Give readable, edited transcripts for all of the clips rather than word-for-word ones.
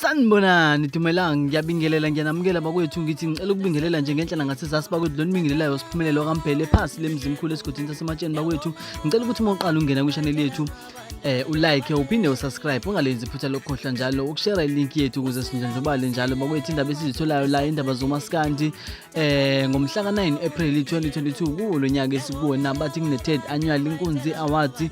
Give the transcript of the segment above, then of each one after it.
Sanibonani Dumelang, ngiyabingelela, ngiyanamukela bakwethu. Ngithi ngicela ukubingelela nje ngenhla nangasezasi bakwethu. Lo nibingelelayo Siphumelelo kaMbhele phasi lemzimkhulu esigodini saseMatsheni bakwethu. Ngicela ukuthi uma uqala ungena kwi-channel yethu ulike, uphinde usubscribe, ungalenzi iphutha lokukhohlwa njalo ukushare ilink yethu ukuze sindlondlobale njalo bakwethu. Indaba esizitholayo la, indaba zomaskandi ngomhla ka-9 April 2022 kuwo lo nyaka esikuwona, bathi kune-third annual Inkunzi Awards.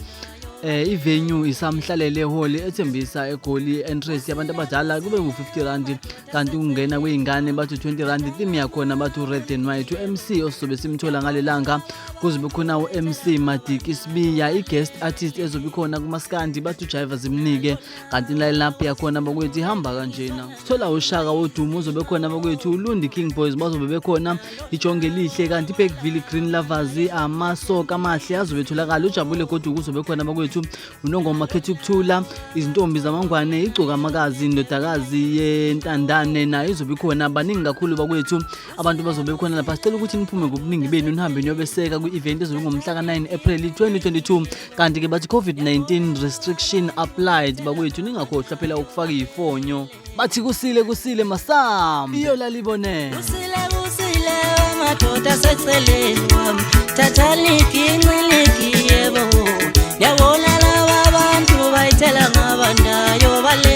I-venue iSamhlalele Hall eThembisa eGoli. Entrance yabantu abadala kube ngu-50 rand, kanti ukungena kwey'ngane bathi 20 rand. Theme yakhona bathi red and white. U-MC osizobe simthola ngalelanga kuzobe khona u-MC Madiki Sibiya. I-guest artist ezobe ikhona kumaskandi bathi uJaiva Zimnike, kanti line-up yakhona bakwethu ihamba kanjena: sithola uShaka Wodumo uzobe khona bakwethu, uLundi King Boys bazobe bekhona, iJonge Lihle, kanti iBergville Green Lovers, amasoka amahle azobe etholakala, uJabule Goduka uzobe khona bakwethu, uNongoma Khetha Ukuthula, izintombi zamangwane, igcokamakazi, indodakazi yentandane nayo izobe ikhona. Baningi kakhulu bakwethu abantu bazobe bekhona lapha. Sicela ukuthi niphume ngobuningi benu, nihambe niyobeseka kwi-event ezobe ngomhla ka-9 April 2022. Kanti-ke bathi COVID-19 restriction applied bakwethu, ningakhohlwa phela ukufaka iy'fonyo. Bathi kusile kusile, masambe iyolalibonela. Kusile kusile, madoda seceleni kwami, thathani iginqiliki, yebo, yabona laba bantu bayithela ngabandayo bale.